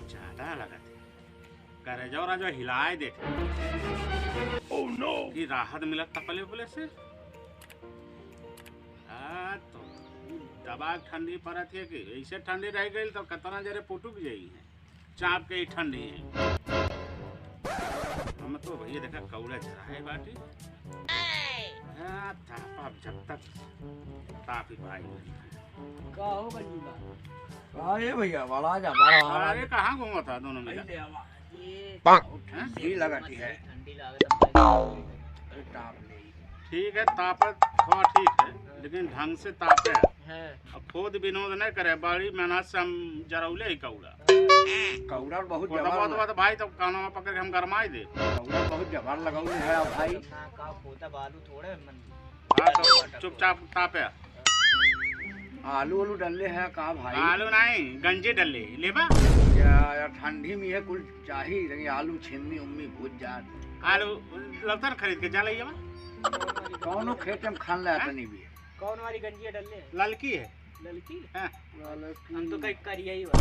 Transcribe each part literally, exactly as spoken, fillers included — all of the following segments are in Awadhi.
ज्यादा लगत है। करेजो राजो हिलाए देत। Oh no! कि राहत मिलत तपले उपले से। आ, तो दबा के ठंडी परत है कि ऐसे ठंडी रह गई तो कितना जरे पुटुक जाई है। चाप के ही ठंडी है। हम तो भैया देखा कौड़ा झरा है बाटी। हाँ, ताप अब जब तक ताप ही पाई। का हो गंजूला? अरे भैया, बड़ा जा, बड़ा, बड़ा। अरे, कहाँ घूमा था दोनों मिला? अरे, ले आवा। ये पाक। हैं? ठंडी लगा, ठीक है। ठंडी लगा, तब अरे, ताप ले। ठीक है, तापे थोड़ा ठीक है, लेकिन ढंग से तापे। हाँ। अब खोद विनोद नहीं करे, बड़ी मेहनत से हम जरौले ही कौड़ा। कौड़ा बहुत खोदा जबर बहुत लगा। बात भाई, तब कानवा पकड़ के हम गरमाई दे। कौड़ा बहुत जबर लगौले है भाई। ना का खोदा बालू थोड़े मन हाँ, तो चुपचाप तापे। आलू, आलू डलले है का भाई? आलू नहीं, गंजी डलले, लेबा? या, या ठंडी में ये कुल चाही, लेकिन आलू छिम्मी उम्मी भूज जात। आलू लौतन खरीद के जा लइया। कौनो खेत में खान ला हाँ? तनी भी। कौन वाली गंजी डलले? ललकी है। ललकी? हाँ। हम तो कहीं करिया ही बा।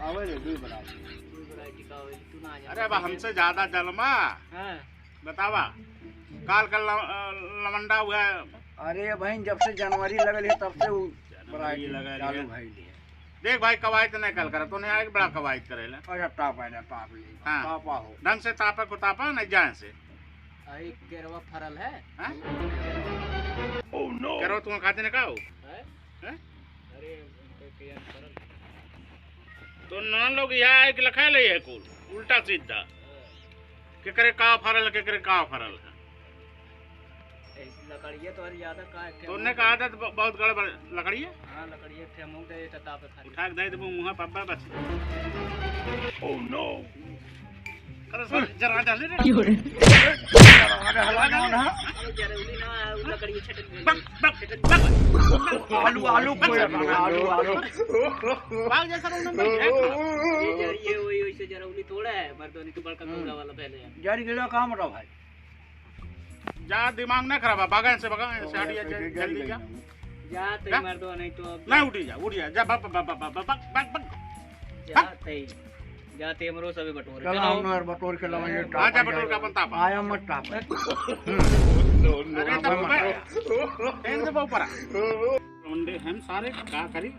आवे रे, दुई बराबर। दुई बराबर का होई, तू ना जाने। अरे, अब हमसे ज्यादा जलमा। हाँ। बतावा, काल का ल-, लवंडा हुआ है। अरे बहन, जब से जनवरी लगल है, तब से उ जनवरी लगल चालू है। भइल है। देख भाई, कवायद नहीं कल करा, तूने आगे बड़ा कवायद करेला। अच्छा, तापा ना, ताप ले। हाँ। तापा हो। ढंग से तापा को तापा, नहीं जान से। अरे, केरवा फरल है। हाँ? Oh no! केरवा तुम खाते ने का हो? हैं? हैं? अरे, उनके के यार फरल। तो नान लोग यहाँ आए के लखा ले है कुल, उल्टा सीधा। हाँ। केकरे का फरल, केकरे का फरल है। ए, लकड़िया तो अरे ज्यादा का है, तो उनने कहा था तो ब-, बहुत गड़बड़ लकड़िया। हाँ, लकड़िया थे, मुंह दे, तो ताप है। उठा के दे देबो मुंह पर बस। Oh no! अरे सर, जरा डाले रे। क्यों रे? जरा डाले ना। अरे जरौली ना, उ लकड़ी छटक गई। बक, बक, छटक बक। आलू, आलू कोई बक। आलू, आलू। भाग जा सर, उन्होंने ये जर-, ये वही, वही से जरौली तोड़ा है, मर्दोनी तो बड़का हम्म। कौड़ा वाला पहले है। जर गिला काम रहा भाई। जा, दिमाग ना खराब है, बगान से, बगान से हट जा, जा, जल्दी जा। जा, तो जा। मर दो, नहीं तो अब नहीं, उठी जा, उठी जा, जा, बक, बक, बक। जा, तई, जा, तई, हमरो सबे बटोर के चला, लाओ। हम यार बटोर के लाओ, ये हाँ, जा, टापा बटोर के अपन तापा। आया मत टापा। अरे, तब ऊपर। फेंक दे ऊपर। मुंडे हम सारे का करी?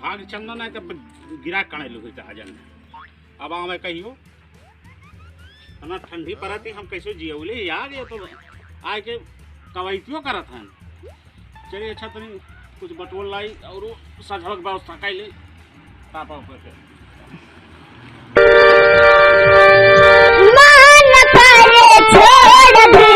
भाग चंदा नहीं तो गिरा कणे लोग का जन। अब आवे कहियो। इतना ठंडी पड़त ही, हम कैसे जियौले यार, ये तो आए के कवायतियों करत हन। चलिए अच्छा, तनी कुछ बटोर लाई और सजवक व्यवस्था कर ले। तापा ऊपर के। मन करे छोड़ दी।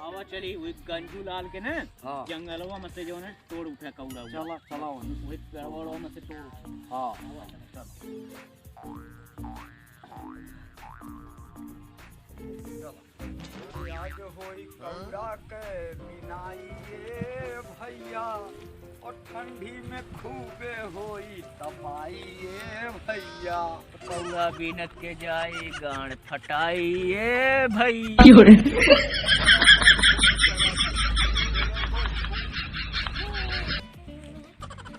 आवा चली, वही गंजू लाल के ना, हाँ। जंगलवा में से जो है, तोड़ उठा कौड़ा हुआ। चला, चला वहाँ। वही पेड़वा में से तोड़ उठा। हाँ। आवा, चला, चला। चला। आज होई कौड़ा के बिनाई ए भैया, और ठंडी में खूबे होई तपाई ए भैया। कौड़ा बीनत के जाई गांड फटाई ए भैया। क्यों रे?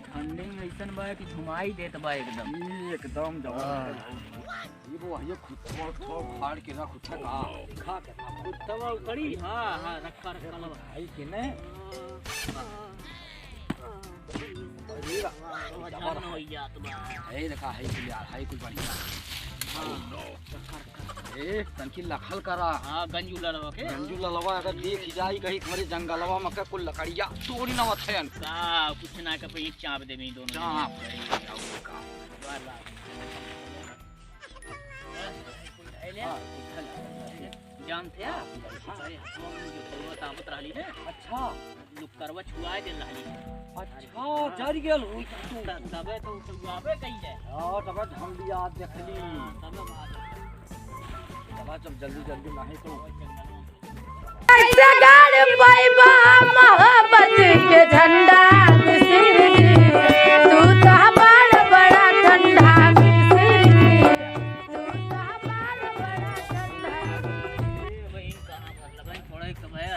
ठंडी में ऐसन बा कि झुमाई देत बा एकदम। ई एकदम जबरदस्त। हाँ। ये वो, ये खुद को, को फाड़ के ना खुद का खा के था। कुत्ता उखड़ी, हाँ, हाँ, रखा, रखा लवा। भाई के ने? अरे वाह, वाह, वाह, जबर। झन हो जात बा। है देखा, है कुल यार, है कुल बढ़िया। हाँ, रखा, रखा। ए, तनकी लखल करा। हाँ, गंजू ललवा के। गंजू ललवा अगर देख जाई कहीं तुम्हारे जंगलवा में का कुल लकड़िया तोड़ी ना होत हन। का, कुछ ना का पे एक चाप देबे दोनों चाप जने। दे, जाओ का। बार, बार। अइले? हाँ, उठल। जानते हैं? हाँ। अरे, हम जो कौआ तापत रहली ना। अच्छा। लुक्करवा छुआ दे रहली। अच्छा, जर गेल होई तू। त-, तबे तो छुआबे कइले। हाँ, तबे तो हम भी आज देखली। हाँ, तबे बात। चला, जब जल्दी जल्दी नहीं तो। कैसे गाड़ पाइबा मोहब्बत के झंडा मिसिर जी, तू तो हमार बड़ा ठंडा मिसिर जी, तू तो हमार बड़ा ठंडा। ए, बहिन, कहाँ भर लगन? थोड़ा एक तो भया।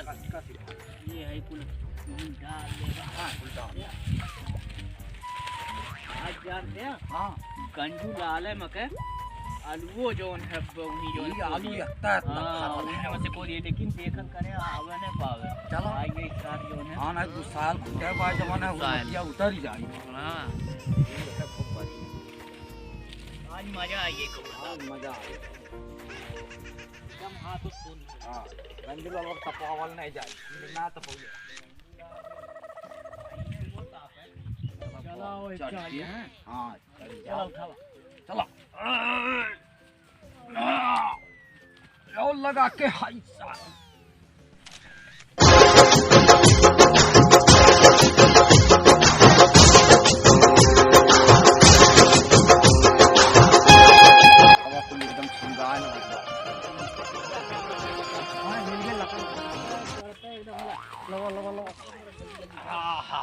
आज जानते हैं? हाँ। गंजू लाल है मके, आलूओ जौन है, ब-, उन्हीं जौन ये आलू कोई है। इतना, इतना हाँ, फरल है। उन्हीं में से कोई है, लेकिन देखल करे, आवे नहीं पावे। चलो। आइए, इस साल जौन है। हाँ, ना, दो साल खुदे बा, जमाना है, वो साल। मटिया उतर ही जाई। हाँ। ये है खूब बढ़िया। आज मजा आइए, खूब। आज मजा आइए। एकदम हाथ उस फोन में। हाँ, गंजू लाल तपवावल नहीं जाए, ना तपवाइए। चलाओ, चल चल। के, हाँ, चल चलो, जाओ। उठाओ। चलो। लो लगा के हाय सा। एकदम छुंदा है ना। हाँ, हिल गया लकड़ी। लगा, लगा, लगा। आहा।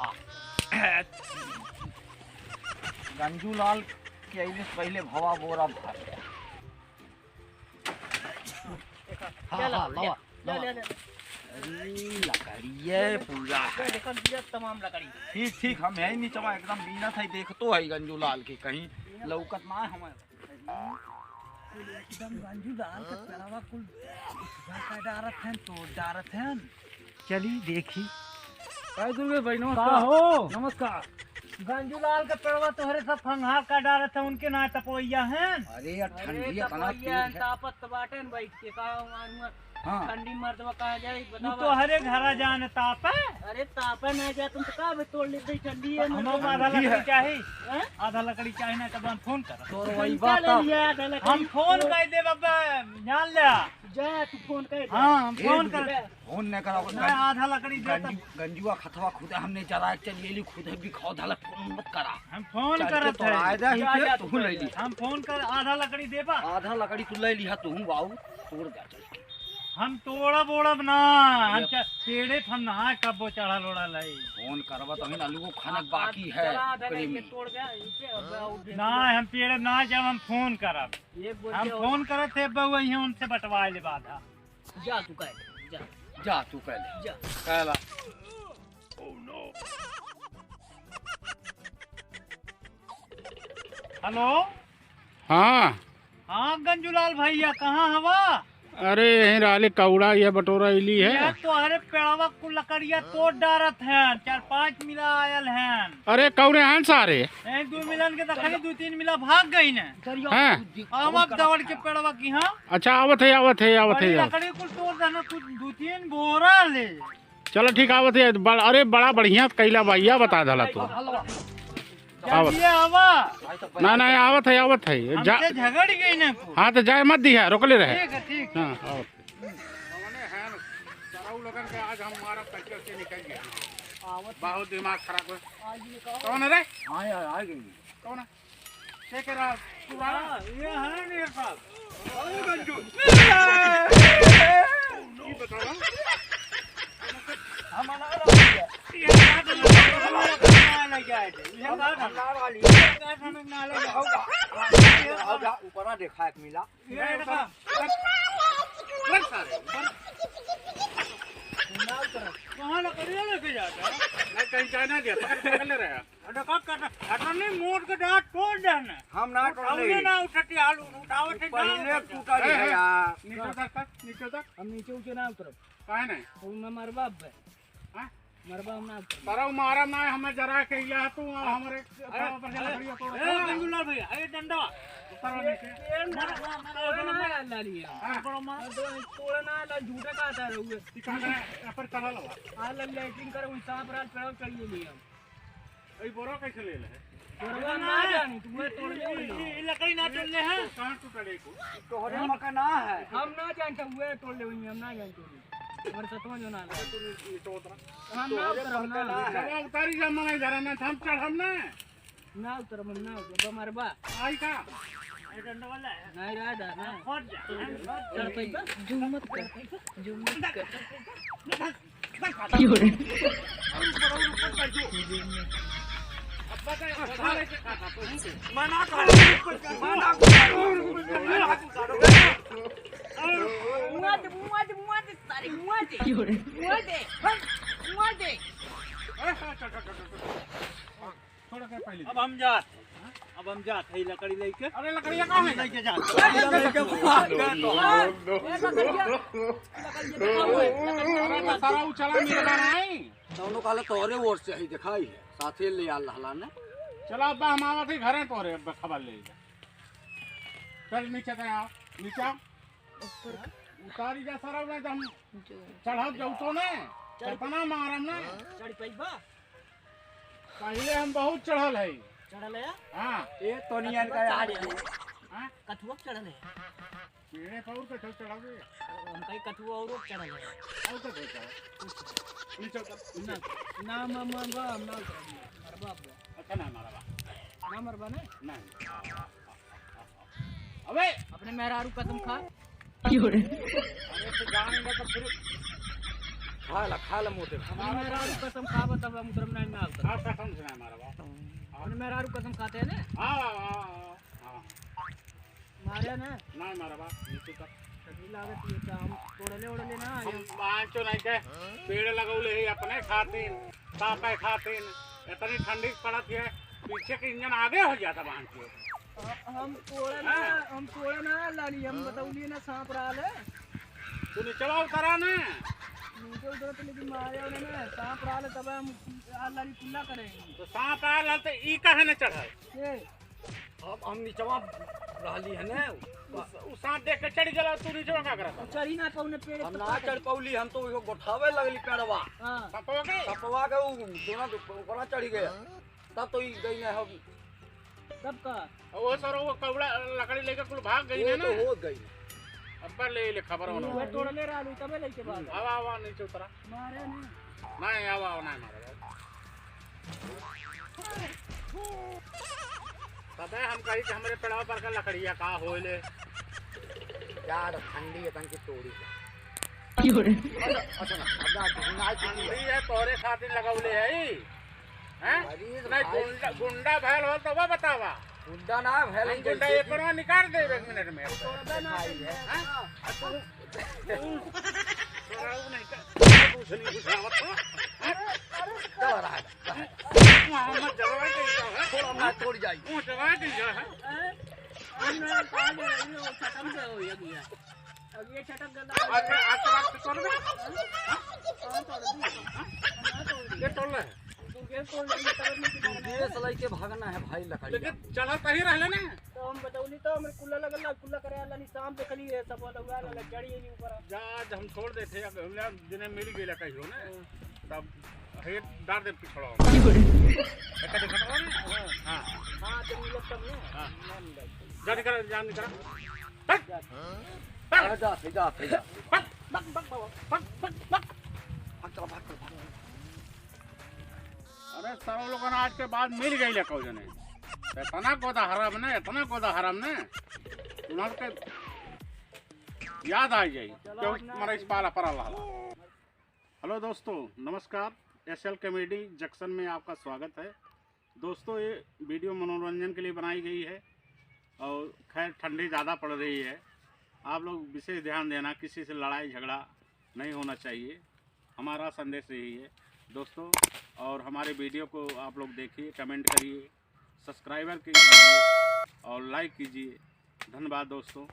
गंजू लाल के अइले से पहिले भवा बोरा भर। हाँ, चलो, हाँ, ले, लवा, ले, लवा। ले, ले, ले। अरे, लकड़िए पूरा है। देखो, गिरत तमाम लकड़ी। ठीक, ठीक, हम है नीचवा एकदम बीनत है, देखतो है गंजू लाल के कहीं लौकत ना है हमें। एकदम गंजू लाल के पेड़वा कुल उठा के डारत हैं, तोड़ डारत हैं। चली देखी। अरे दुर्गे भाई, नमस्कार। का हो? नमस्कार। गंजू लाल के पेड़वा तोहरे सब फंगार का डारत है, उनके ना तपवैया हैं। अरे यार, अरे ठंडी है, कना तपवैया तेज हैं, है। तापत तो बाटे न बैठ के, का मालूम है? हाँ। ठंडी मर्दवा कहाँ जाए, तू बतावा। तोहरे घरा जान तापे। अरे तापे ना जा, तुम तो का अबे तोड़ लेते, ठंडी है, हम मर्दवा। आधा लकड़ी चाही। हैं? आधा लकड़ी चाही ना, तब हम फोन कर। तोर वही उनका बात ले है। लिया, आधा लकड़ी। हम फोन कर दे बाबा, जान ले। जा, तू फोन कर दे। हाँ, हम ए, फोन कर। फोन नहीं करा, ना, गंज-, आधा लकड़ी दे गंजू-, तब। गंजुआ खतवा खुदा हमने जरा के चल गेली, खुद भी खाओ, धाला फोन मत करा। हम फोन चल के करत तोड़ा है। आयदा ही जा, पे जा, तू तू ले कर। ली। हम फोन कर, आधा लकड़ी देबा। आधा लकड़ी तू ले लिहा, तू बाऊ, तोड़ जा चल के। हम तोड़ब ओड़ब ना, हम ये च-, पेड़े पर हम ना कब्बो चढ़ल ओढ़ल है। फोन करबा तो ही ना, लोगों खाना बाकी है, चला दे, प्रेमी। ये तोड़ दे, इसे अब और दे। ना, हम पेड़े ना जब हम फोन करब। एक बोल हम के फोन करत थे, बउआ, इहाँ उनसे बंटवा ले बाधा। जा तू कह ले, जा। जा तू कह ले। जा। कहला। हेलो। हाँ। हाँ, गंजूलाल भैया, कहाँ हवा? अरे, यहीं रहले कौड़ा, यह बटोरा इली है। यह तोहरे पेड़वा कुल लकड़िया तोड़ डारत हैं, चार पाँच मिला आयल हैं। अरे, कौने हैं सारे? यहीं दो मिलन के देखा, दो तीन मिला भाग गई ने। हैं? हम अब दौड़ के पेड़वा की, हाँ। अच्छा, आवत है, आवत है, आवत है, बड़ी आवत। लकड़ी कुल तोड़ देना, कुछ दो तीन बोरा ले। चलो ठीक, आवत है। बड़-, अरे, बड़ा बढ़िया कैला बा, या बता दला तू। आवत। जल्दी आवा। ना, ना, आवत है, आवत है। जा। हमसे झगड़ गई ना कुछ। हाँ, तो जाए मत दिया, रोकले रहे। ठीक है, ठीक। हाँ, आवत। कौने हैं? सरऊ लगन के आज हम मारब, कैसे से निकल गया। आवत। बहुत दिमाग खराब है। आज निकाल। कौन है रे? हाँ यार, आ गई। कौन है? के के रहा? तू रहा? हाँ, ये है मेरे पास। अरे गंजू। ये बताओ। हम अनार आ गया। ये बात है, ये बात है। ये बात है। अनार वाली। ये बात है, अनार वाली। होगा। होगा। ऊपर देखा एक मिला। ये देखा। बस सारे, बस। कहाँ लकड़ियाँ लेके जाता है? नहीं, कहीं जाना दिया, पकड़, पकड़ ले रहा है। अरे का कर, अटनी मोड़ के डांट तोड़ देने। हम ना तोड़ उठावे ले। ना उठती हाल उठावत है, पहले ना उठती। टूटा ए, गया ए, यार। नीचे उतर कर, नीचे उतर। हम नीचे उठे ना उतरब। काहे नहीं? वो मैं मरबा अब। हाँ? मरबा हम ना उतरब। तारा मारा ना, हमें जरा के लिया तू, हाँ। हमारे अरे, पाँव पर से अरे, लकड़ियाँ तोड़। ए, गंजूलाल भैया, ए, डंडा। उतर नीचे। ये, ये ना, ना, ना, ना, ना, ना, ना, हाँ। ऊपर मार। तोड़े ना, ना, झूठे का आता रहुए। ठीक है, पर चला लो। आ, लग लैट्रिन करे, वही सांप रात पैर चढ़िए नहीं हम। ई बोरा कैसे ले ले? बोरवा ना जानी, तू वह तोड़ ले ई, वही। ई, ई लकड़ी ना तोड़ ले हैं? तो कहाँ टूटा रे को? तोहरे मका ना है। हम ना जानते, वह तोड़ ले वही, हम ना जानते। हमारे सतवा जो ना ले। तू ई तो उतरा। हम ना तोहरे उतरब मका ना। ना है। जब उतारी जा मना इधर ना, हम चढ़ब ना। ना उतरब, हम ना उतरब, हमारे बा। आई का? ए डंडा वाला है। नहीं रहा जा, ना। फट जा। चढ़ पैबा? जूम मत कर। जूम मत कर। मुआ दे, मुआ दे, मुआ दे, सारे, मुआ दे। मुआ दे। मुआ दे। छोड़ के पहले। अब हम जात, अब हम जात है लकड़ी लेके। अरे लकड़िया कहाँ है? लेके जात। अरे लकड़िया कहाँ है? अरे तो सारा उछला मिल रहा है। दोनों काले तोरे ओर से ही दिखाई है, साथे ले आ लहला ने। चला अब हम आवत ही घरे तोरे, अब खबर ले जा। चल नीचे ते आ, नीचे आ। उतारी जा सारा, नहीं तो हम चढ़ब जाऊ तो ने, चढ़। कितना मारम ने। चढ़ पैबा? पहले हम बहुत चढ़ल है। चढ़ल है? हाँ। ए, तोनियन का यार। हाँ? कथुआ पे चढ़ल है? पेड़े पर और कथुआ चढ़ावे? हम कहीं कथुआ और चढ़ल है। और कथुआ चढ़ल? नीचे उतर, नीचे। ना, ना, हम मरबा, हम ना उतरब, मरबा अब। अच्छा, ना मरबा। ना मरबा ना? नहीं। अबे! अपने मेहरारू कसम खा। अरे, तो जान ले तो फिर। खा ला, खा ला मोटे। अपने मेहरारू कसम खा, बता, हम उतरब नहीं, ना उतरब। हाँ, कसम से नहीं मरबा। अपने मेहरारू कसम खाते हैं ना? हाँ, हाँ, हाँ, हाँ। मारे ना? नहीं मरबा, नीचे तक। सही लागत ये तो हम तोड़ले ओड़ले ना आए। हम बाँचो नहीं के, पेड़ लगौले ही अपने खातिर, तापे खातिर। इतनी ठंडी पड़त है, पीछे के इंजन आगे हो जाता बाँच के। हम तोड़े ना, हाँ। हम तोड़े ना लाली, हम बतौली ना सांप रहल है। तू नीचवा उतरा ना। नीचे उतरा तो लेकिन मारे उन्हें ना, सांप रहल है, तब हम आ लाली कुल्ला करेंगे। तो सांप रहल है तो ई काहे न चढ़ल? के? हम, हम नीचवा रहली है ना। उ, उ सांप देख के चढ़ गया, तू नीचवा का करत? चढ़ी ना पौने पेड़ हम पे ना चढ़ पौली, हम तो वो गोठावे लगली पेड़वा। हाँ। सपवा के? सपवा के उ दोनों तो ऊपरा चढ़ गया। तब तो ई गई ना हम। तब का? और वो सर वो कौड़ा लकड़ी लेके कुल भाग गई वो ना तो ना। हो गई। अब्बा ले ले खबर होना। वो तोड़ले रहलू तबे लेके भाग। आवा, आवा, नीचे उतरा। मारे नहीं। नहीं, आवा, आवा, नहीं मारे। तबे हम कही कि हमरे पेड़वा पर का लकड़िया का होले। यार, ठंडी है, तन की तोड़ी का। क्यों रे? अच्छा, अच्छा ना, अब ना, ना, ठंडी है, तोरे खातिर लगौले है। हैं? अरे नहीं, भाई। गुंडा, गुंडा भयल हो तो वो बतावा। गुंडा ना भयल हम है, गुंडा जैसे ये कि परवा निकाल दे एक मिनट में। तोड़बे ना भाई करिए। है। हैं? आ तू, तू, तोरा वो नहीं कर, कुछ नहीं, कुछ आवत हो। हैं? चल रहा है। वहाँ मत जगह कहीं का है। थोड़ा ना तोड़ जाई। वो जगह कहीं का है। हैं? हम ना कहाँ जा रही हो, खत्म से हो ये भैया। अब ये छटक गंदा अच्छा, आज के बाद से तोड़ दे। हाँ? कहाँ तोड़ दी? हाँ? कहाँ तोड़ दी? ये तोड़ ले। तू ये तोड़ ले, ये तोड़ ले, ये तोड़ ले। ये सलाई के भागना है भाई, लकड़ी लेकिन का। चढ़ल तही रहले ना। तो हम बतौली तो हमरे कुल्ला लगल ना, कुल्ला करे वाला नहीं, सांप देखली है, सब वाला हुआ ना, जड़ी है ऊपर। जा, आज हम छोड़ देते, अब हम जिन्हें मिल गइला कहियो ना, हाँ। तब हे डाल दे पिछड़ा। एक आदमी खड़ा रहा ना? हाँ। हाँ। हाँ, तो मिलत तब ना। हाँ। ना मिलत। जा निकल, जा निकल। हट! हट! आ, जा, जा, जा। बक, बक, बक, बक, बक, बक, बक। भाग चलो, भाग चलो, भाग चलो। अरे, सारा लोगन आज के बाद मिल गइले कौ जने। इतना गोदा हराम ने, इतना गोदा हराम ने, उन्हार के याद आ जाई, क्यों हमारा इस पाला पड़ा ला। हेलो दोस्तों, नमस्कार। एस एल कॉमेडी जंक्शन में आपका स्वागत है। दोस्तों, ये वीडियो मनोरंजन के लिए बनाई गई है और खैर, ठंडी ज़्यादा पड़ रही है। आप लोग विशेष ध्यान देना, किसी से लड़ाई झगड़ा नहीं होना चाहिए, हमारा संदेश यही है दोस्तों। और हमारे वीडियो को आप लोग देखिए, कमेंट करिए, सब्सक्राइबर कीजिए और लाइक कीजिए। धन्यवाद दोस्तों।